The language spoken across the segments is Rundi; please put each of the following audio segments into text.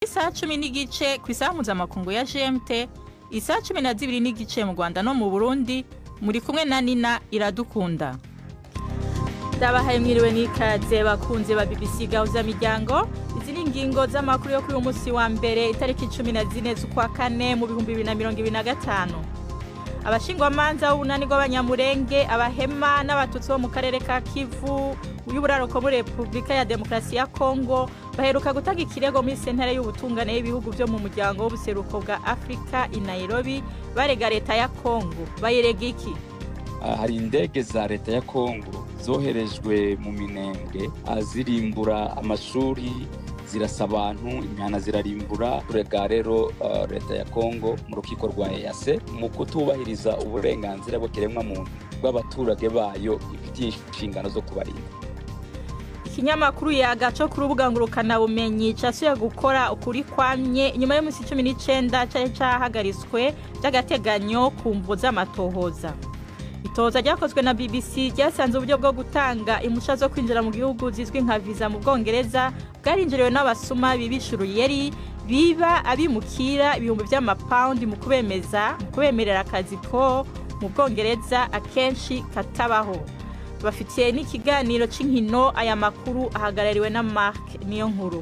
Isaha 10:15 ku isaha mpuzamakungu ya GMT, isaha 12:15 mu Rwanda no mu Burundi, muri kumwe na Nina Iradukunda. Ndabahaye mwiriwe n'ikaze bakunze ba BBC Gahuza Miryango. Izi ni ingingo z'amakuru yo kuri uyu munsi wa mbere, itariki 14 z'ukwa kane mu 2025. Abashingwamanza b'ubunani rw'Abanyamurenge, Abahema n'Abatutsi bo mu karere ka Kivu y'uburaruko muri Repubulika ya Demokarasi ya Kongo baheruka gutanga ikirego muri sentare y'ubutungane y'ibihugu byo mu muryango w'ubuseruko bwa Afurika i Nairobi, barega leta ya Kongo. Bayirega iki? Hari indege za leta ya Kongo zoherejwe mu Minembwe, zirimbura amashuri, zirasa abantu, imihana zirarimbura. Turega rero leta ya Kongo mu rukiko rwa EAC mu kutubahiriza uburenganzira bw'ikiremwamuntu bw'abaturage bayo ifitiye inshingano zo kubarinda. Ikinyamakuru Yaga co ku rubuga ngurukanabumenyi casuye gukora ukuri kwamye inyuma y'umunsi 19 cari cahagaritswe vy'agateganyo ku mvo z'amatohoza. Itohoza ryakozwe na BBC ryasanze uburyo bwo gutanga impusha zo kwinjira mu gihugu zizwi nka visa mu Bwongereza bwarinjiriwe n'abasuma bibisha uruyeri, biba abimukira ibihumbi vy'amapawundi mu kubemeza mu kubemerera akazi ko mu Bwongereza akenshi katabaho. Tubafitiye n'ikiganiro c'inkino. Aya makuru ahagarariwe na Mark Niyo Nkuru.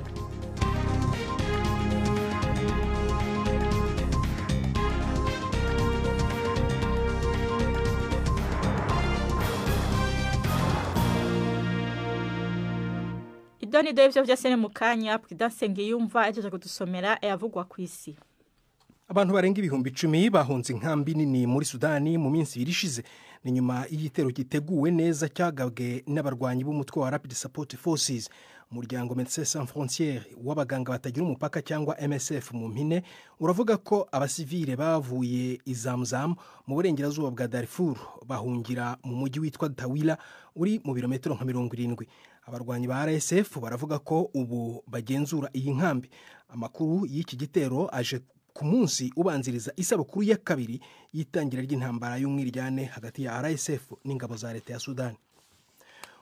Idoni do ivyo vyose ni mu kanya. Prudence Ngiyumva ahejeje kudusomera ayavugwa kw'isi. Abantu barenga 10,000 bahunze inkambi nini muri Sudani mu minsi 2 ishize. Ni nyuma y'igitero giteguwe neza cyagabwe n'abarwanyi b'umutwe wa Rapid Support Forces. Umuryango Médecins Sans Frontières w'abaganga batagira umupaka, cyangwa MSF mu mpine, uravuga ko abasivile bavuye i Zamzam mu burengerazuba bwa Darfur bahungira mu mujyi witwa Tawila uri mu birometero nka 70. Abarwanyi ba RSF baravuga ko ubu bagenzura iyi nkambi. Amakuru y'iki gitero aje ku munsi ubanziriza isabukuru ya kabiri y'itangira ry'intambara y'umwiryane hagati ya RSF n'ingabo za leta ya Sudani.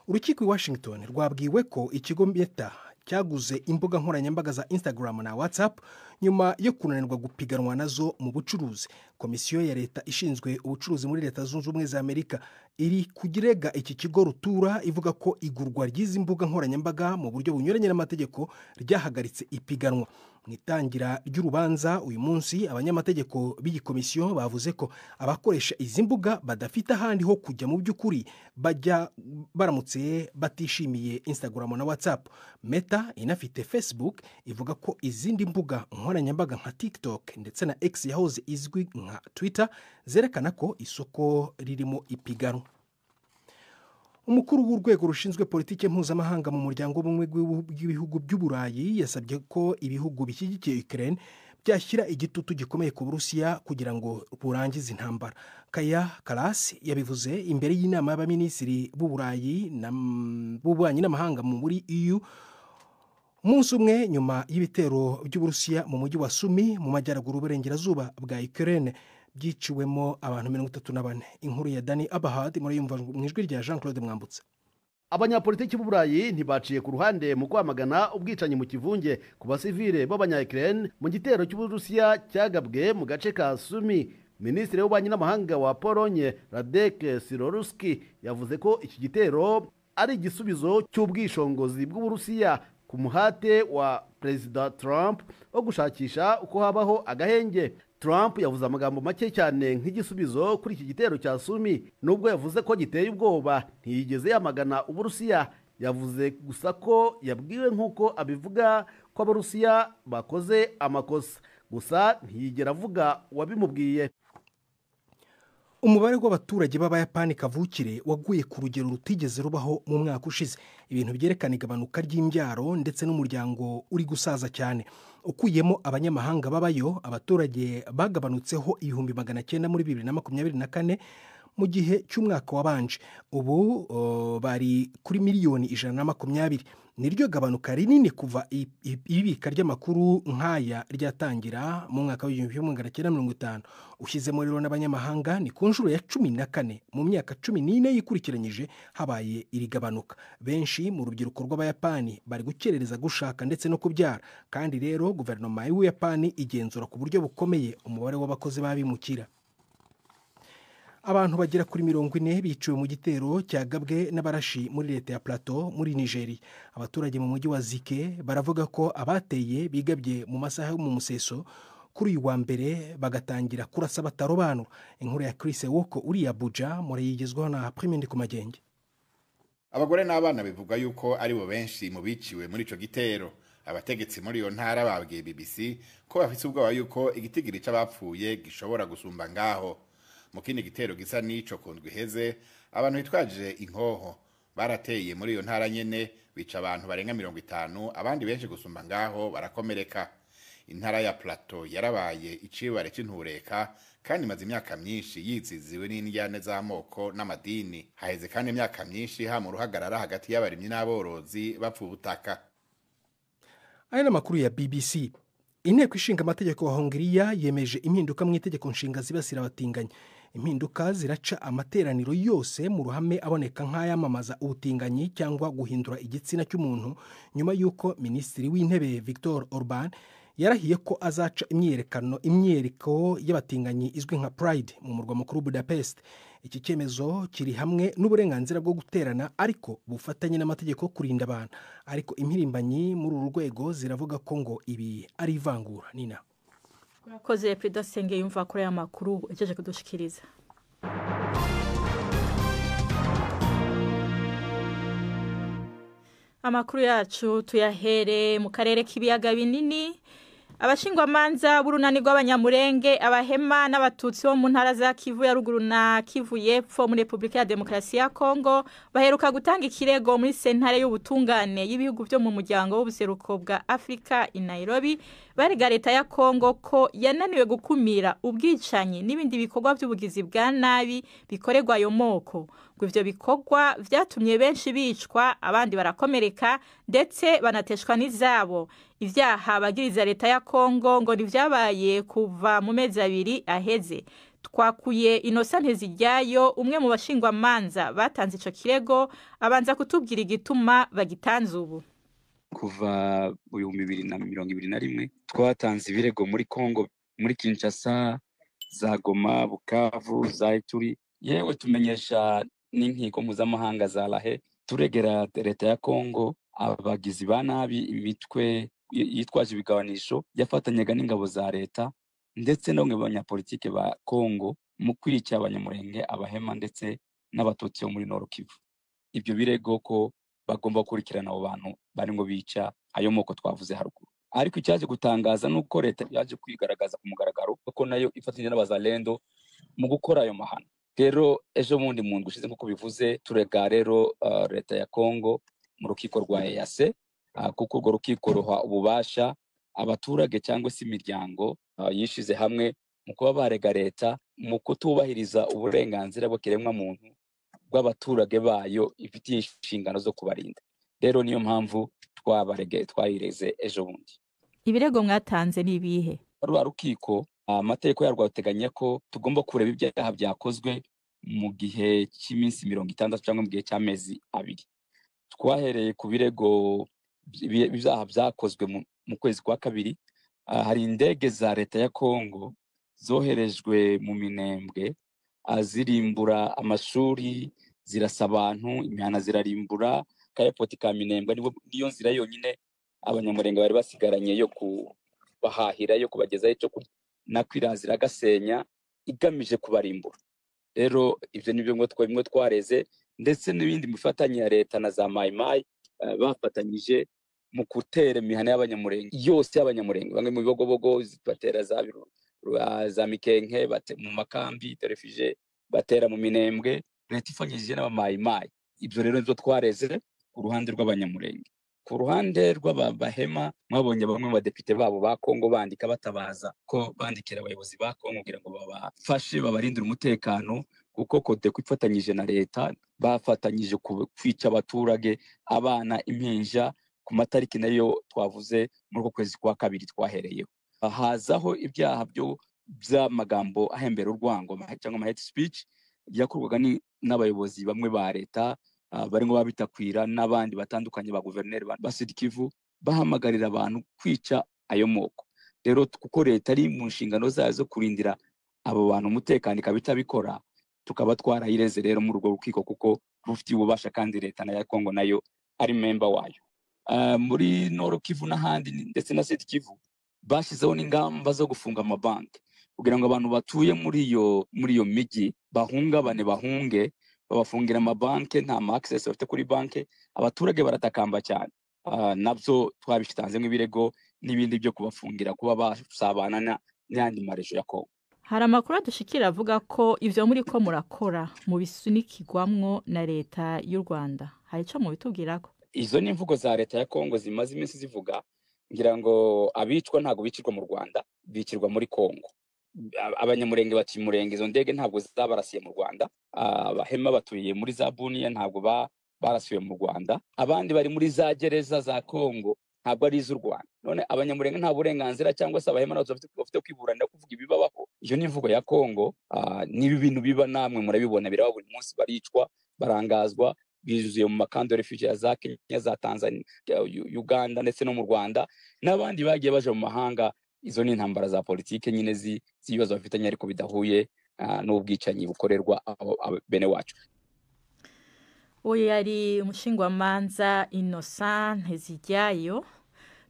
Urukiko i Washington rwabwiwe ko ikigo Meta cyaguze imbuga nkoranyambaga za Instagram na WhatsApp nyuma yo kunanirwa gupiganwa nazo mu bucuruzi. Komisiyo ya leta ishinzwe ubucuruzi muri Leta Zunze Ubumwe za Amerika iri kugirega iki kigo rutura, ivuga ko igurwa ry'izi mbuga nkoranyambaga mu buryo bunyuranye n'amategeko ryahagaritse ipiganwa. Mu itangira ry'urubanza uyu munsi, abanyamategeko b'iyi komisiyo bavuze ko abakoresha izi mbuga badafite ahandi ho kujya mu by'ukuri bajya baramutse batishimiye Instagram na WhatsApp. Meta inafite Facebook ivuga ko izindi mbuga nkoranyambaga nka TikTok ndetse na X yahoze izwi nka Twitter zerekana ko isoko ririmo ipiganwa. Umukuru w'urwego rushinzwe politiki mpuzamahanga mu muryango w'ubumwe bw'ibihugu by'Uburayi yasabye ko ibihugu bishyigikiye Ukraine byashyira igitutu gikomeye ku Burusiya kugira ngo burangize intambara. Kaya Kallas yabivuze imbere y'inama y'abaminisitiri b'Uburayi b'ububanyi n'amahanga muri EU, umunsi umwe nyuma y'ibitero by'Uburusiya mu mujyi wa Sumi mu majyaruguru y'uburengerazuba bwa Ukraine byiciwemo abantu 34. Inkuru ya Dani Abahad murayumva mu ijwi rya Jean Claude Mwambutsa. Abanyapolitiki b'Uburayi ntibaciye ku ruhande mu kwamagana ubwicanyi mu kivunge ku basivile b'Abanya-Ukraine mu gitero cy'Uburusiya cyagabwe mu gace ka Sumi. Minisitiri w'ububanyi n'amahanga wa Polonye, Radek Sikorski, yavuze ko iki gitero ari igisubizo cy'ubwishongozi bw'Uburusiya ku muhate wa Perezida Trump wo gushakisha uko habaho agahenge. Trump yavuze amagambo make cyane nk'igisubizo kuri iki gitero cya Sumi. Nubwo yavuze ko giteye ubwoba, ntiyigeze yamagana Uburusiya. Yavuze gusa ko yabwiwe, nk'uko abivuga, ko Abarusiya bakoze amakosa gusa, ntiyigera avuga uwabimubwiye. Umubare w'abaturage b'Abayapani kavukire waguye ku rugero rutigeze rubaho mu mwaka ushize, ibintu byerekana igabanuka ry'imbyaro ndetse n'umuryango uri gusaza cyane. Ukuyemo abanyamahanga babayo, abaturage bagabanutseho 900,000 muri 2024. mu gihe cy'umwaka wabanje. Ubu bari kuri miliyoni 120. Niryo gabanuka rinini kuva ibibika ry'amakuru nk'aya ryatangira mu mwaka w'1950. Ushyizemo rero n'abanyamahanga, ni ku nshuro ya 14 mu myaka 14 yikurikiranyije habaye iri gabanuka. Benshi mu rubyiruko rw'Abayapani bari gukerereza gushaka ndetse no kubyara. Kandi rero guverinoma y'Ubuyapani igenzura ku buryo bukomeye umubare w'abakozi b'abimukira. Abantu bagera kuri 40 biciwe mu gitero cyagabwe n'abarashi muri leta ya Plateau muri Nigeria. Abaturage mu mujyi wa Zike baravuga ko abateye bigabye mu masaha yo mu museso kuri uyu wa mbere, bagatangira kurasa batarobanura. Inkuru ya Chris Woko uri Abuja murayigezwaho na Prime ku Magenge. Abagore n'abana bivuga yuko ari bo benshi mu biciwe muri ico gitero. Abategetsi muri iyo ntara babwiye BBC ko bafise ubwoba yuko igitigiri c'abapfuye gishobora gusumba ngaho. Mu kindi gitero gisa n'ico ku ndwi iheze, abantu bitwaje inkoho barateye muri iyo ntara nyene, bica abantu barenga 50, abandi benshi gusumba ngaho barakomereka. Intara ya Plateau yarabaye icibare c'intureka kandi imaze imyaka myinshi yiziziwe n'indyane z'amoko n'amadini. Haheze kandi imyaka myinshi ha mu ruhagarara hagati y'abarimyi n'aborozi bapfa ubutaka. Aya ni amakuru ya BBC. Inteko ishinga amategeko wa Hongiriya yemeje impinduka mu itegeko nshinga zibasira abatinganyi. Impinduka ziraca amateraniro yose mu ruhame aboneka nk'ayamamaza ubutinganyi cyangwa guhindura igitsina cy'umuntu, nyuma y'uko minisitiri w'intebe Victor Orban yarahiye ko azaca imyiyerekano, imyiyereko y'abatinganyi izwi nka Pride mu murwa mukuru Budapest. Iki cyemezo kiri hamwe n'uburenganzira bwo guterana ariko bufatanye n'amategeko kurinda abantu. Ariko impirimbanyi muri uru rwego ziravuga ko ngo ibi ari ivangura. Nina. Urakoze, Perezida Senge, yumva kuri aya makuru ugejeje kudushikiriza. Amakuru yacu tuyahere mu karere k'ibiyaga binini. Abashingwamanza b'urunani rw'Abanyamurenge, Abahema n'Abatutsi bo mu ntara za Kivu ya Ruguru na Kivu y'Epfo muri Repubulika ya Demokarasi ya Kongo baheruka gutanga ikirego muri sentare y'ubutungane y'ibihugu byo mu Muryango w'Ubuseruko bwa Afurika i Nairobi, barega leta ya Kongo ko yananiwe gukumira ubwicanyi n'ibindi bikorwa by'ubugizi bwa nabi bikorerwa ayo moko. Ngo ivyo bikorwa vyatumye benshi bicwa, abandi barakomereka, ndetse banateshwa n'izabo. Ivyaha bagiriza leta ya Kongo ngo ntivyabaye kuva mu mezi 2 aheze. Twakuye Innocent Nteziryayo, umwe mu bashingwamanza batanze ico kirego, abanza kutubwira igituma bagitanze ubu. Kuva mu 2021 twatanze ibirego muri Kongo, muri Kinshasa, za Goma, Bukavu, za Ituri, yewe tumenyesha n'inkiko mpuzamahanga za La Haye, turegera leta ya Kongo abagizi ba nabi, imitwe yitwaje ibigabanisho yafatanyaga n'ingabo za leta ndetse na bamwe mu banyapolitike ba Kongo mu kwica Abanyamurenge, Abahema ndetse n'Abatutsi bo muri Nord Kivu. Ibyo birego ko bagomba gukurikirana abo bantu barimo bica ayo moko twavuze haruguru. Ariko icyaje gutangaza ni uko leta yaje kwigaragaza ku mugaragaro ko nayo ifatanyije n'Abazalendo mu gukora ayo mahano. Rero ejo bundi mu ndwi ishize, nk'uko bivuze, turega rero leta ya Kongo mu rukiko rwa EAC, kuko urwo rukiko ruha ububasha abaturage cyangwa se imiryango yishize hamwe mu kuba barega leta mu kutubahiriza uburenganzira bw'ikiremwamuntu bw'abaturage bayo ifitiye inshingano zo kubarinda. Rero niyo mpamvu twabarege, twayireze ejo bundi. Ibirego mwatanze ni ibihe? Rwa rukiko, amategeko yarwo ateganya ko tugomba kureba ibyaha byakozwe mu gihe cy'iminsi 60 cyangwa mu gihe cy'amezi 2. Twahereye ku birego ibyaha byakozwe mu kwezi kwa kabiri. Hari indege za leta ya Kongo zoherejwe mu Minembwe, zirimbura amashuri, zirasa abantu, imihana zirarimbura. Ka airport ka Minembwe niyo nzira yonyine Abanyamurenge bari basigaranye yo kubahahira, yo kubagezaho icyo kurya, nako iraza iragasenya igamije kubarimbura. Rero ibyo ni byo ngo bimwe twareze, ndetse n'ibindi mifatanye ya leta na za Mayimayi bafatanyije mu gutera imihana y'Abanyamurenge yose y'Abanyamurenge, bamwe mu Bibogobogo batera za Mikenke, mu makambi de réfugiés, batera mu Minembwe, leta ifanyije n'Abamayimayi. Ibyo rero nibyo twareze ku ruhande rw'Abanyamurenge. Ku ruhande rw'Abahema, mwabonye bamwe mu badepite babo ba Kongo bandika batabaza ko bandikira abayobozi ba Kongo kugira ngo babafashe, babarindire umutekano. Kuko Codeco ifatanyije na leta bafatanyije kwica abaturage, abana, impinja, ku matariki nayo twavuze muri uko kwezi kwa kabiri twahereyeho. Hazaho ibyaha byo by'amagambo ahembera urwango cyangwa ama hate speech yakorwaga n'abayobozi bamwe ba leta, barimo babitakwira n'abandi batandukanye ba guverineri ba Sud Kivu, bahamagarira abantu kwica ayo moko. Rero kuko leta ari mu nshingano zayo zo kurindira abo bantu umutekano ikaba itabikora, tukaba twarayireze rero muri urwo rukiko kuko rufitiye ububasha, kandi leta na ya Kongo nayo ari member wayo. Muri Nord Kivu n'ahandi ndetse na Sud Kivu bashyizeho n'ingamba zo gufunga amabanki kugira ngo abantu batuye muri iyo mijyi bahungabane, bahunge, babafungira amabanki, nta ma access bafite kuri banki, abaturage baratakamba cyane. Nabyo twabitanzemo ibirego n'ibindi byo kubafungira kuba basabana n'ayandi marejo ya Kongo. Hari amakuru adushikira avuga ko ivyo muri ko murakora mubisunikirwamwo na leta y'u Rwanda. Hari ico mubitubwirako? Izo ni imvugo za leta ya Kongo zimaze iminsi zivuga. Ngira ngo abicwa ntabwo bicirwa mu Rwanda, bicirwa muri Kongo. Abanyamurenge batuye Umurenge, izo ndege ntabwo zabarasiye mu Rwanda. Abahema batuye muri za Buniya, ntabwo barasiwe mu Rwanda. Abandi bari muri za gereza za Kongo, ntabwo ari iz'u Rwanda. None Abanyamurenge nta burenganzira cyangwa se Abahema ntabwo bafite kwiburanira, kuvuga ibibabaho? Iyo ni imvugo ya Kongo. Niba ibintu biba namwe murabibona, biraba buri munsi, baricwa, barangazwa, bizuye mu ma camps de réfugiés ya za Kenya, za Tanzania, Uganda ndetse no mu Rwanda, n'abandi bagiye baje mu mahanga. Izo ni intambara za politike nyine z'ibibazo bafitanye, ariko bidahuye n'ubwicanyi bukorerwa bene wacu. Uyu yari umushingwamanza Innocent Nteziryayo.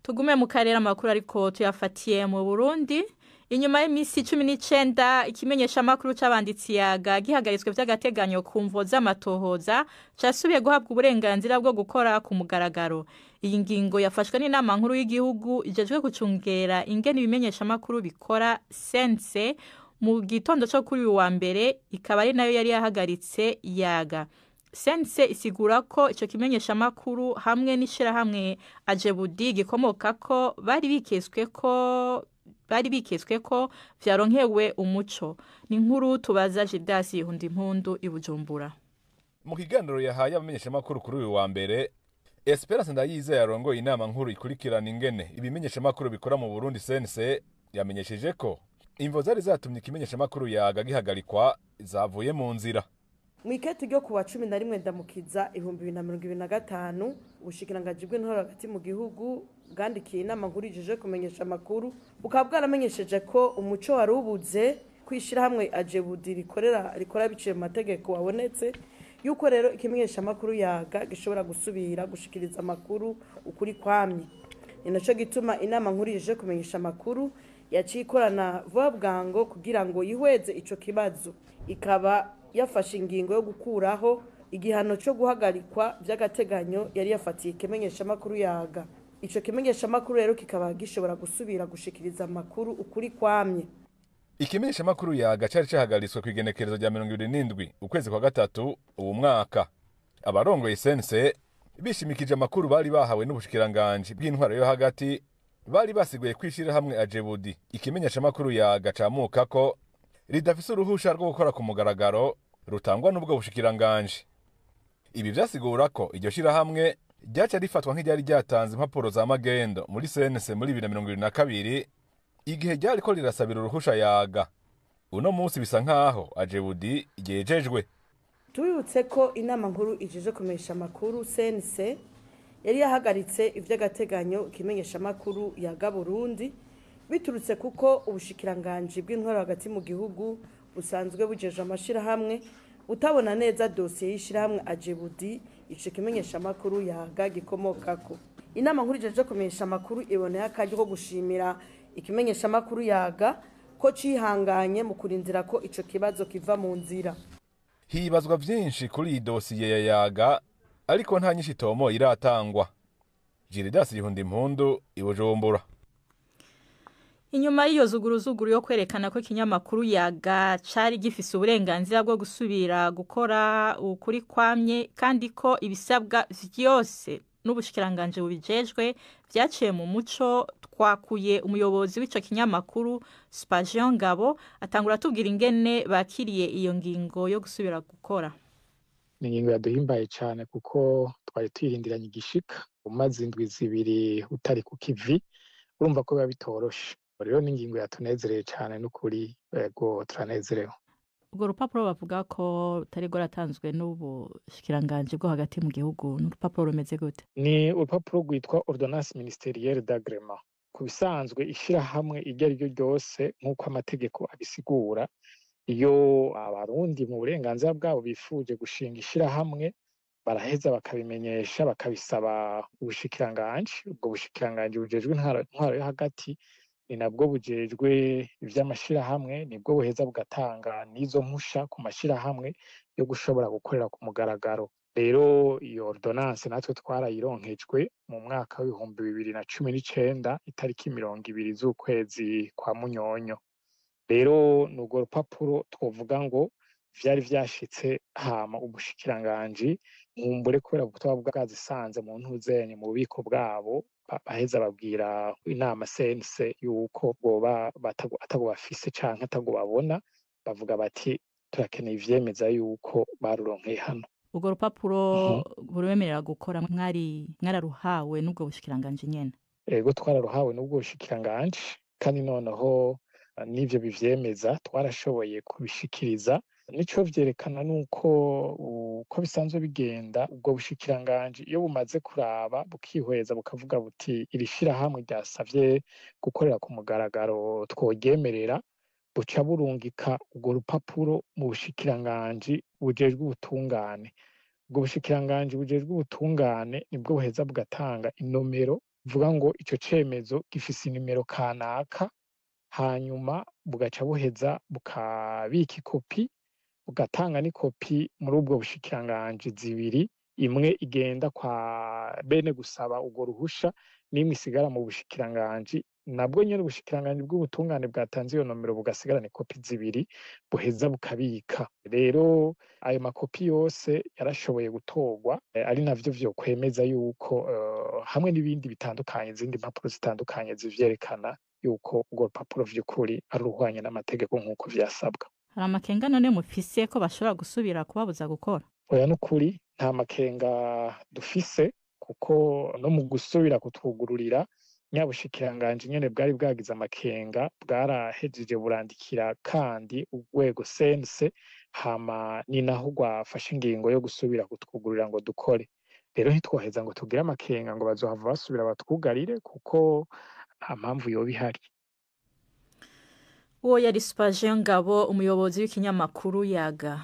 Tugume mu karere, amakuru ariko tuyafatiye mu Burundi. Inyuma y'iminsi 19 ikimenyeshamakuru c'abanditsi Yaga gihagaritswe vy'agateganyo ku mvo z'amatohoza, casubiye guhabwa uburenganzira bwo gukora ku mugaragaro. Iyi ngingo yafashwe n'inama nkuru y'igihugu ijejwe gucungera ingene ibimenyeshamakuru bikora, CNC, mu gitondo co kuri uyu wa mbere, ikaba ari nayo yari yahagaritse Yaga. CNC isigura ko ico kimenyeshamakuru hamwe n'ishirahamwe Ajebudi gikomoka ko bari biketswe ko vyaronkewe umuco. Ni inkuru tubaza Gildas Ihundimpundu i Bujumbura. Mu kiganiro yahaye abamenyeshamakuru kuri uyu wa mbere, Esperance Ndayizeye yarongoye inama nkuru ikurikirana ingene ibimenyeshamakuru bikora mu Burundi, CNC, yamenyesheje ko imvo zari zatumye ikimenyeshamakuru Yaga gihagarikwa zavuye mu nzira. Mu ikete ryo kuwa 11 Ndamukiza 2025, ubushikiranganji bw'intwaro hagati mu gihugu bwandikiye inama nkuru ijeje kumenyesha amakuru, bukaba bwaramenyesheje ko umuco wari ubuze kw'ishyirahamwe Ajebudi rikorera rikora biciye mu mategeko wabonetse, yuko rero ikimenyeshamakuru Yaga gishobora gusubira gushikiriza amakuru ukuri kwamye. Ni naco gituma inama nkuru ijeje kumenyesha amakuru yaciye ikorana vuba bwango kugira ngo yihweze ico kibazo, ikaba yafashe ingingo yo gukuraho igihano cyo guhagarikwa by'agateganyo yari yafatiye ikimenyeshamakuru Yaga. Ico kimenyeshamakuru rero kikaba gishobora gusubira gushikiriza amakuru ukuri kwamye. Ikimenyeshamakuru Yaga cari cahagaritswe ku igenekerezo rya 27 ukwezi kwa gatatu uwu mwaka. Abarongoye CNC bishimikije amakuru bari bahawe n'ubushikiranganji bw'intwaro yo hagati, bari basiguye kw'ishirahamwe Ajebudi ikimenyeshamakuru Yaga camuka ko ridafise uruhusha rwo gukora ku mugaragaro rutangwa n'ubwo bushikiranganji. Ibi vyasigura ko iryo shirahamwe ryaca rifatwa nk'iryari ryatanze impapuro za magendo muri CNC muri 2022, igihe ryariko rirasabira uruhusha Yaga. Uno munsi bisa nkaho Ajebudi ryejejwe. Tubibutse ko inama nkuru ijeje kumenyesha amakuru, CNC, yari yahagaritse ivy'agateganyo ikimenyeshamakuru Yaga Burundi biturutse kuko ubushikiranganji bw'intwaro hagati mu gihugu busanzwe bujeje amashirahamwe utabona neza dosiye y'ishirahamwe Ajebudi ico kimenyeshamakuru Yaga gikomokako. Inama nkuru ijeje kumenyesha amakuru iboneye akaryo ko gushimira ikimenyeshamakuru Yaga ko cihanganye mu kurindira ko ico kibazo kiva mu nzira. Hibazwa vyinshi kuri iyi dosiye ya Yaga, ariko nta nyinshi tomo iratangwa. Gildas Impundu i Bujumbura. Inyuma y'iyo zuguruzuguru yo kwerekana ko ikinyamakuru Yaga cari gifise uburenganzira bwo gusubira gukora ukuri kwamye, kandi ko ibisabwa vyose n'ubushikiranganje bubijejwe vyaciye mu muco. Twakuye umuyobozi w'ico kinyamakuru Spagion Ngabo, atangura atubwira ingene bakiriye iyo ngingo yo gusubira gukora. Ni ingingo yaduhimbaye cyane kuko twari tuyirindiranye igishika. Umaze indwi 2 utari ku kivi, urumva ko biba bitoroshe. Rero ni ingingo yatunezereye cyane n'ukuri, yego turanezerewe. Urwo rupapuro bavuga ko rutari rwaratanzwe n'ubushikiranganje bwo hagati mu gihugu, ni urupapuro rumeze gute? Ni urupapuro rwitwa ordonnance ministérielle d'agrément. Ku bisanzwe ishirahamwe iryo ari ryo ryose, nk'uko amategeko abisigura, iyo abarundi mu burenganzira bwabo bifuje gushinga ishirahamwe, baraheza bakabimenyesha, bakabisaba ubushikiranganji. Ubwo bushikiranganji bujejwe intwaro yo hagati ni nabwo bujejwe ivy'amashirahamwe, nibwo buheza bugatanga n'izo mpusha ku mashirahamwe yo gushobora gukorera ku mugaragaro. Rero iyo ordonnance natwe twarayironkejwe mu mwaka w'2019, itariki 20 z'ukwezi kwa Munyonyo. Rero ni urwo rupapuro twovuga ngo vyari vyashitse, hama ubushikiranganji nkumbure kubera butoba bwazisanze mu ntuzenye mu bubiko bwabo, baheza babwira inama CNC yuko boba atago bafise canke atago babona, bavuga bati turakeneye ivyemeza yuko baruronkeye hano. Urwo rupapuro rubemerera gukora mwari mwararuhawe n'ubwo bushikiranganji nyene? Ego, twararuhawe n'ubwo bushikiranganji, kandi noneho n'ivyo bivyemeza twarashoboye kubishikiriza. Nico vyerekana nuko uko bisanzwe bigenda, ubwo bushikiranganji iyo bumaze kuraba bukihweza bukavuga buti iri shirahamwe ryasavye gukorera ku mugaragaro tworyemerera, buca burungika urwo rupapuro mu bushikiranganji bujejwe ubutungane. Ubwo bushikiranganji bujejwe ubutungane nibwo buheza bugatanga inomero, bivuga ngo ico cemezo gifise inimero kanaka, hanyuma bugaca buheza bukabika ikopi, bugatanga n'ikopi muri ubwo bushikiranganji zibiri, imwe igenda kwa bene gusaba urwo ruhusha n'imwe isigara mu bushikiranganji. Nabwo nyene ubushikiranganji bw'ubutungane bwatanze iyo nomero bugasigarana ikopi 2 buheza bukabika. Rero ayo makopi yose yarashoboye gutorwa, ari navyo vyokwemeza yuko hamwe n'ibindi bitandukanye, izindi mpapuro zitandukanye zivyerekana yuko urwo rupapuro vy'ukuri ari uruhwanye n'amategeko nk'uko vyasabwa. Hari amakenga none mufise ko bashobora gusubira kubabuza gukora? Oya, n'ukuri nta makenga dufise, kuko no mu gusubira kutwugururira nyabushikiranganji nyene bwari bwagize amakenga, bwarahejeje burandikira kandi urwego CNC, hama ni naho rwafashe ingingo yo gusubira kutwugururira ngo dukore. Rero ntitwoheza ngo tugire amakenga ngo bazohava basubira batwugarire, kuko nta mpamvu yoba ihari. Uwo yari Spagion Ngabo, umuyobozi w'ikinyamakuru Yaga.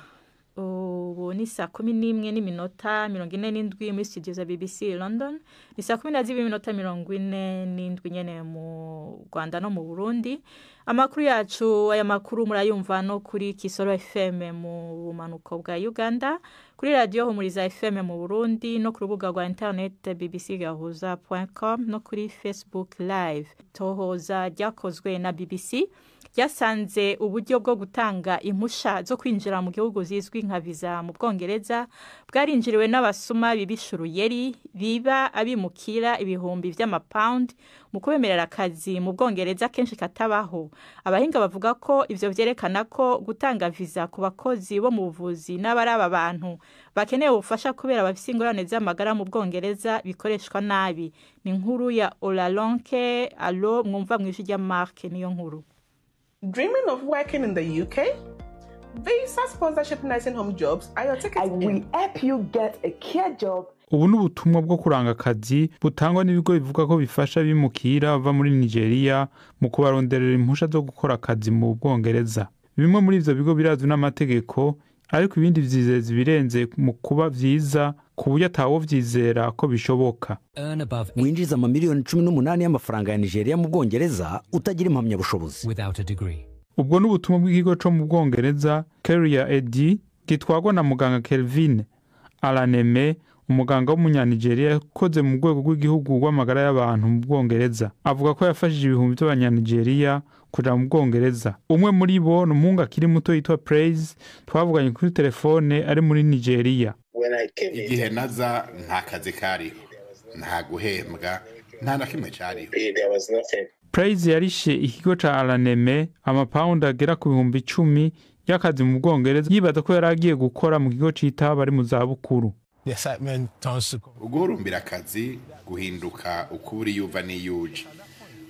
Ubu ni 11:47 muri studio za BBC London, ni 12:47 nyene mu Rwanda no mu Burundi. Amakuru yacu, aya makuru murayumva no kuri Kisoro FM mu bumanuko bwa Uganda, kuri radio Humuriza FM mu Burundi, no ku rubuga rwa internet bbcgahuza.com no kuri Facebook Live. Tohoza ryakozwe na BBC ryasanze uburyo bwo gutanga impusha zo kwinjira mu gihugu zizwi nka viza mu Bwongereza bwarinjiriwe n'abasuma bibisha uruyeri, biba abimukira ibihumbi vy'amapawundi mu kubemerera akazi mu Bwongereza kenshi katabaho. Abahinga bavuga ko ivyo vyerekana ko gutanga viza ku bakozi bo mu buvuzi n'abaraba abantu bakeneye ubufasha kubera bafise ingorane z'amagara mu Bwongereza bikoreshwa nabi. Ni inkuru ya Olalonke Alo, mwumva mw'ijwi rya Mark niyo nkuru. Dreaming of working in the UK? Visa sponsorship nursing home jobs are your ticket I in. will help you get a care job. Ubu ni ubutumwa bwo kuranga akazi butangwa n'ibigo bivuga ko bifasha abimukira bava muri Nigeria mu kubaronderera impusha zo gukora akazi mu Bwongereza. Bimwe muri ivyo bigo birazwi n'amategeko, ariko ibindi vyizeza ibirenze mu kuba vyiza ku buryo atawovyizera ko bishoboka. Winjiza amamiliyoni 18 y'amafaranga ya Nigeria mu Bwongereza utagira impamyabushobozi. Ubwo ni ubutumwa bw'ikigo co mu Bwongereza Career Ed gitwarwa na muganga Kelvin Alaneme, umuganga w'umunyanigeriya yakoze mu rwego rw'igihugu rw'amagara y'abantu mu Bwongereza. Avuga ko yafashije ibihumbi by'abanyanigeriya kuja mu Bwongereza. Umwe muri bo ni umuhungu akiri muto yitwa Praise, twavuganye kuri telefone ari muri Nigeria. Igihe naza nta kazi kariho. Nta guhembwa, nta na kimwe cariho. Praise yarishe ikigo ca Alaneme amapawundi agera ku 10,000 y'akazi mu Bwongereza, yibaza ko yari agiye gukora mu kigo citaho abari mu zabukuru. Uguhurumbira akazi guhinduka uko uri yuva n'iyuje,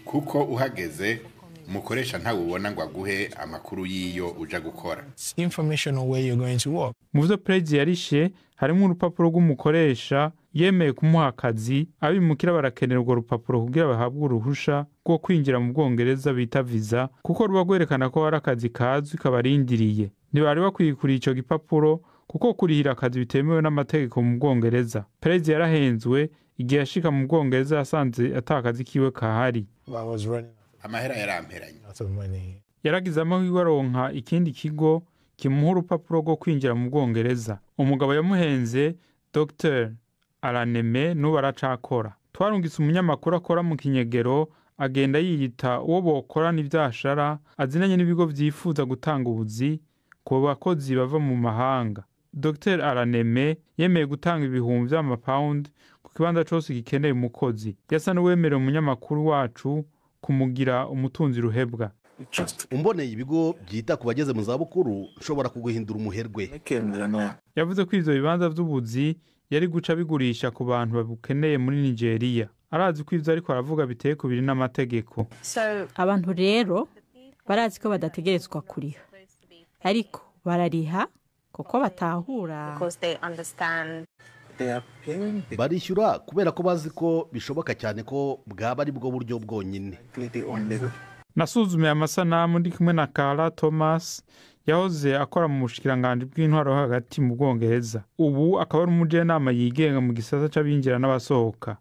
kuko uhageze umukoresha ntawubona ngo aguhe amakuru y'iyo uja gukora. Mu vyo Praise yarishe harimo urupapuro rw'umukoresha yemeye kumuha akazi. Abimukira barakenera urwo rupapuro kugira bahabwe uruhusha rwo kwinjira mu Bwongereza bita visa, kuko ruba rwerekana ko hari akazi kazwi kabarindiriye. Ntibari bakwiye kuriha ico gipapuro kuko kurihira akazi bitemewe n'amategeko mu Bwongereza. Praise yarahenzwe igihe yashika mu Bwongereza yasanze ata akazi kiwe kahari. Amahera yaramperanye. Yaragize amahirwe aronka ikindi kigo kimuha urupapuro rwo kwinjira mu Bwongereza. Umugabo yamuhenze, Dr Alaneme, n'ubu aracakora. Twarungitse umunyamakuru akora mu kinyegero, agenda yiyita uwo bokorana ivyashara, azinanye n'ibigo vyifuza gutanga ubuzi ku bakozi bava mu mahanga. Dr Alaneme yemeye gutanga ibihumbi vy'amapawundi ku kibanza cose gikeneye umukozi. Yasa n'uwemereye umunyamakuru wacu kumugira umutunzi ruhebwa. Umboneye ibigo byita ku bageze mu zabukuru nshobora kuguhindura umuherwe. Yavuze ko ivyo bibanza vy'ubuzi yari guca bigurisha ku bantu babukeneye muri Nigeria. Arazi ko ivyo ariko aravuga biteye kubiri n'amategeko. Abantu rero barazi ko badategerezwa kuriha, ariko barariha kuko batahura. Barishyura kubera ko bazi ko bishoboka cyane ko bwaba ari bwo buryo bwonyine. Nasuzumiye amasanamu ndi kumwe na Carla Thomas, yahoze akora mu bushikiranganji bw'intwaro hagati mu Bwongereza, ubu akaba ari umujenama yigenga mu gisata c'abinjira n'abasohoka.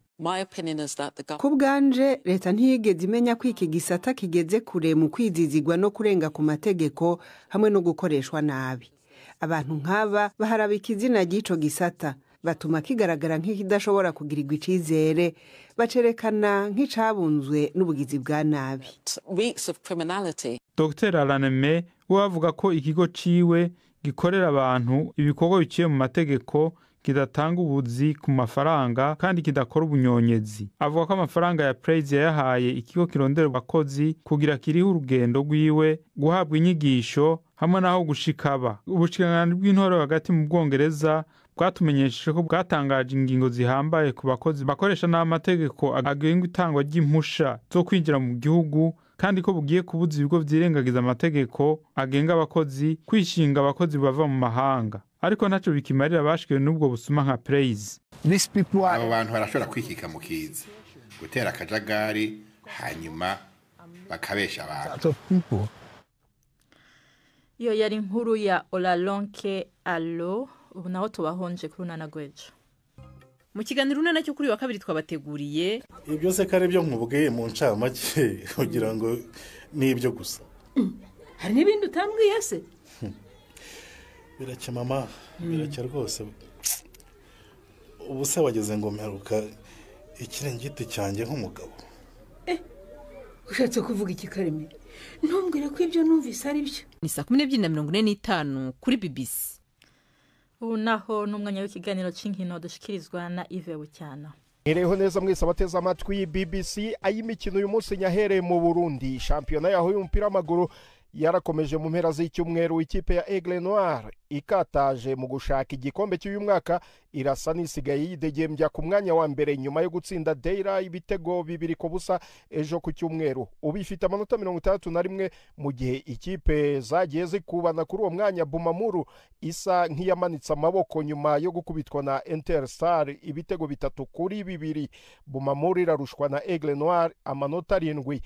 Ku bwanje, leta ntiyigeze imenya ko iki gisata kigeze kure mu kwizizigwa no kurenga ku mategeko hamwe no gukoreshwa nabi. Abantu nk'aba baharabika izina ry'ico gisata, batuma kigaragara nk'ikidashobora kugirirwa icizere, bacerekana nk'icabunzwe n'ubugizi bwa nabi. Dr Alaneme we avuga ko ikigo ciwe gikorera abantu ibikorwa biciye mu mategeko, kidatanga ubuzi ku mafaranga kandi kidakora ubunyonyezi. Avuga ko amafaranga ya Praise yayahaye ikigo kirondera abakozi kugira kiriho urugendo rwiwe, guhabwa inyigisho hamwe n'aho gushikaba. Ubushikiranganji bw'intwaro hagati mu Bwongereza bwatumenyesheje ko bwatangaje ingingo zihambaye ku bakozi bakoresha n'amategeko agenga itangwa ry'impusha zo kwinjira mu gihugu, kandi ko bugiye kubuza ibigo vyirengagiza amategeko agenga abakozi kwishinga abakozi bava mu mahanga. Ariko ntaco bikimarira abashikiwe n'ubwo busuma nka Praise. Abo bantu barashobora kwikika mu kiza, gutera akajagari, hanyuma bakabesha abantu. Iyo yari inkuru ya Olalonke Alo. Ubu naho tubahonje kuri Urunana rw'ejo. Mu kiganiro Urunana cyo kuri wa kabiri twabateguriye ibyo se kare byo nkubwiye mu ncamake kugira ngo nibyo gusa. Hari n'ibindi utambwiye se? Biracya mama, biracya rwose. Ubu se wageze ngo mperuka ikiringiti cyanjye nk'umugabo. Ushatse kuvuga iki Kareme? Ntumbwire ko ibyo numvise ari byo. Ni saa 12:45 kuri BBC. Ubu naho n'umwanya w'ikiganiro cy'inkino dushikirizwa na Yves Bucyana. Mwireho neza mwese abateze amatwi BBC. Ay'imikino uyu munsi nyahereye mu Burundi. Shampiyona yaho y'umupira w'amaguru yarakomeje mu mpera z'icyumweru. Ikipe ya Aigle Noir ikataje mu gushaka igikombe cy'uyu mwaka, irasa n'isigaye yidegembya ku mwanya wa mbere nyuma yo gutsinda Deira ibitego 2-0 ejo ku cyumweru. Ubu ifite amanota 61, mu gihe ikipe zagiye zikubana kuri uwo mwanya Bumamuru isa nk'iyamanitse amaboko nyuma yo gukubitwa na Interstar ibitego 3-2. Bumamuru irarushwa na Aigle Noir amanota 7.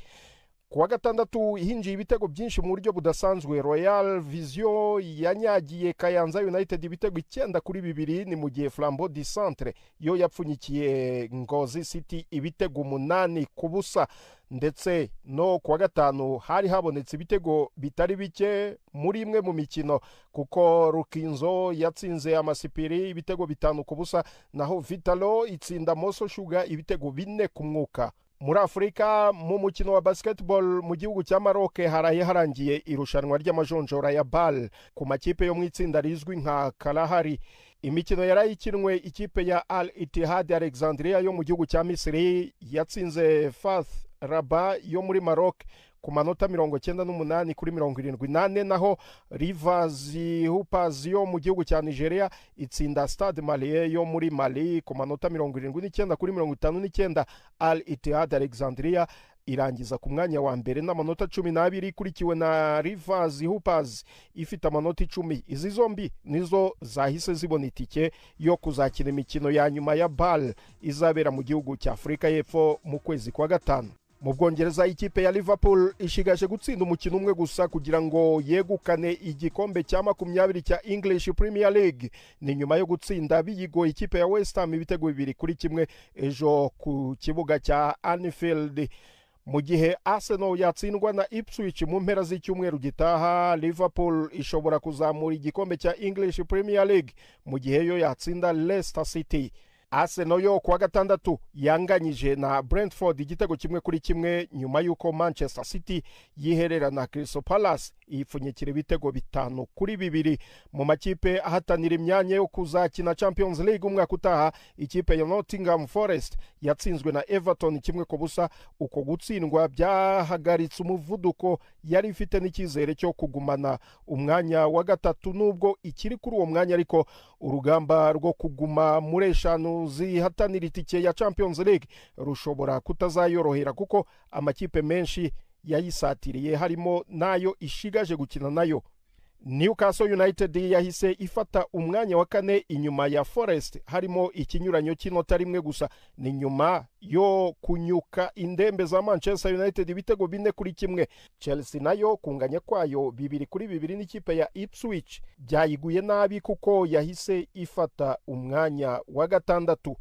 Kuwa gatandatu hinjiye ibitego byinshi mu buryo budasanzwe. Royal Vision yanyagiye Kayanza United ibitego 9-2, ni mu gihe Flambeau du Centre yo yapfunyikiye Ngozi City ibitego 8-0. Ndetse no kuwa gatanu hari habonetse ibitego bitari bike muri imwe mu mikino, kuko Rukinzo yatsinze Amasipiri ibitego 5-0, naho Vitalo itsinda Moso Sugar ibitego 4-0. Muri Afurika mu mukino wa basketball mu gihugu cya Maroc haraye harangiye irushanwa ry'amajonjora ya BAL ku makipe yo mu itsinda rizwi nka Kalahari. Imikino yarayikinwe, ikipe ya Al Ittihad Alexandria yo mu gihugu cya Misiri yatsinze Fath Rabat yo muri Maroc ku manota 98-74, naho Rivers Hoopers yo mu gihugu cya Nigeria itsinda Stade Malien yo muri Mali ku manota 79-59. Al Ittihad Alexandria irangiza ku mwanya wa mbere n'amanota 12, ikurikiwe na Rivers Hoopers ifite amanota 10. Izi zombi nizo zahise zibona itike yo kuzakina imikino ya nyuma ya BAL izabera mu gihugu cya Afurika y'Epfo mu kwezi kwa gatanu. Mu Bwongereza, ikipe ya Liverpool ishigaje gutsinda umukino umwe gusa kugira ngo yegukane igikombe cya 20 cya English Premier League. Ni nyuma yo gutsinda biyigoye ikipe ya West Ham ibitego 2-1 ejo ku kibuga cya Anfield. Mu gihe Arsenal yatsindwa na Ipswich mu mpera z'icyumweru gitaha, Liverpool ishobora kuzamura igikombe cya English Premier League mu gihe yo yatsinda Leicester City. Arsenal yo kuwa gatandatu yanganyije na Brentford igitego 1-1 nyuma y'uko Manchester City yiherera na Crystal Palace ipfunyikira ibitego 5-2. Mu makipe ahatanira imyanya yo kuzakina Champions League umwaka utaha, ikipe ya Nottingham Forest yatsinzwe na Everton 1-0. Uko gutsindwa byahagaritse umuvuduko yari ifite n'icyizere cyo kugumana umwanya wa gatatu, nubwo ikiri kuri uwo mwanya, ariko urugamba rwo kuguma muri eshanu zihatanira itike ya Champions League rushobora kutazayorohera kuko amakipe menshi yayisatiriye, harimo nayo ishigaje gukina nayo. Newcastle United yahise ifata umwanya wa kane inyuma ya Forest, harimo ikinyuranyo cy'inota rimwe gusa. Ni nyuma yo kunyuka indembe za Manchester United ibitego 4-1. Chelsea nayo kunganya kwayo 2-2 n'ikipe ya Ipswich byayiguye nabi kuko yahise ifata umwanya wa gatandatu.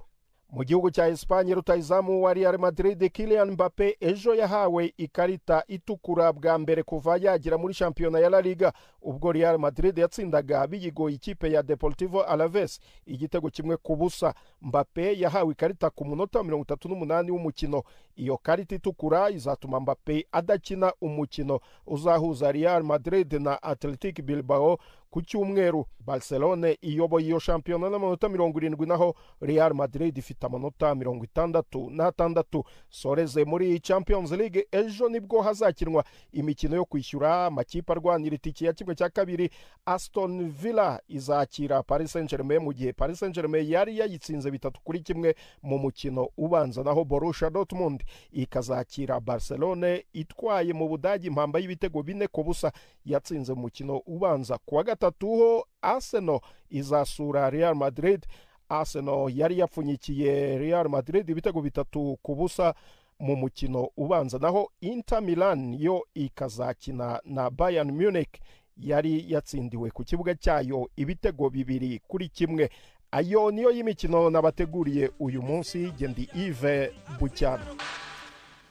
Mu gihugu cya Espanye, rutahizamu wa Real Madrid Kylian Mbappe ejo yahawe ikarita itukura bwa mbere kuva yagera muri shampiyona ya La Liga, ubwo Real Madrid yatsindaga biyigoye ikipe ya Deportivo Alaves igitego 1-0. Mbappe yahawe ikarita ku munota 38 w'umukino. Iyo karita itukura izatuma Mbappe adakina umukino uzahuza Real Madrid na Athletic Bilbao ku cyumweru. Barcelone iyoboye iyo shampiyona n'amanota 70, naho Real Madrid ifite amanota 66. Soreze muri Champions League, ejo nibwo hazakinwa imikino yo kwishyura amakipe arwanira itike ya 1/2. Aston Villa izakira Paris Saint-Germain mu gihe Paris Saint-Germain yari yayitsinze 3-1 mu mukino ubanza, naho Borussia Dortmund ikazakira Barcelone itwaye mu Budage impamba y'ibitego 4-0 yatsinze mu mukino ubanza. Kuwa gatatu ho Arsenal izasura Real Madrid. Arsenal yari yapfunyikiye Real Madrid ibitego 3-0 mu mukino ubanza, naho Inter Milan yo ikazakina na Bayern Munich yari yatsindiwe ku kibuga cyayo ibitego 2-1. Ayo niyo y'imikino nabateguriye uyu munsi. Gendi Yves Bucyana.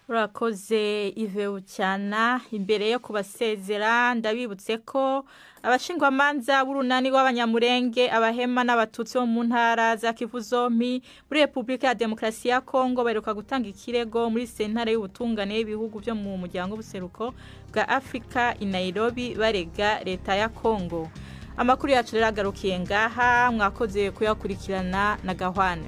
Urakoze Yves Bucyana. Imbere yo kubasezera ndabibutse ko abashingwamanza b'urunani rw'Abanyamurenge, Abahema n'Abatutsi bo mu ntara za Kivu zompi muri Repubulika ya Demokarasi ya Kongo baheruka gutanga ikirego muri sentare y'ubutungane y'ibihugu byo mu muryango w'ubuseruko bwa Afrika i Nairobi barega leta ya Kongo. Amakuru yacu rero agarukiye ngaha, mwakoze kuyakurikirana na Gahwane.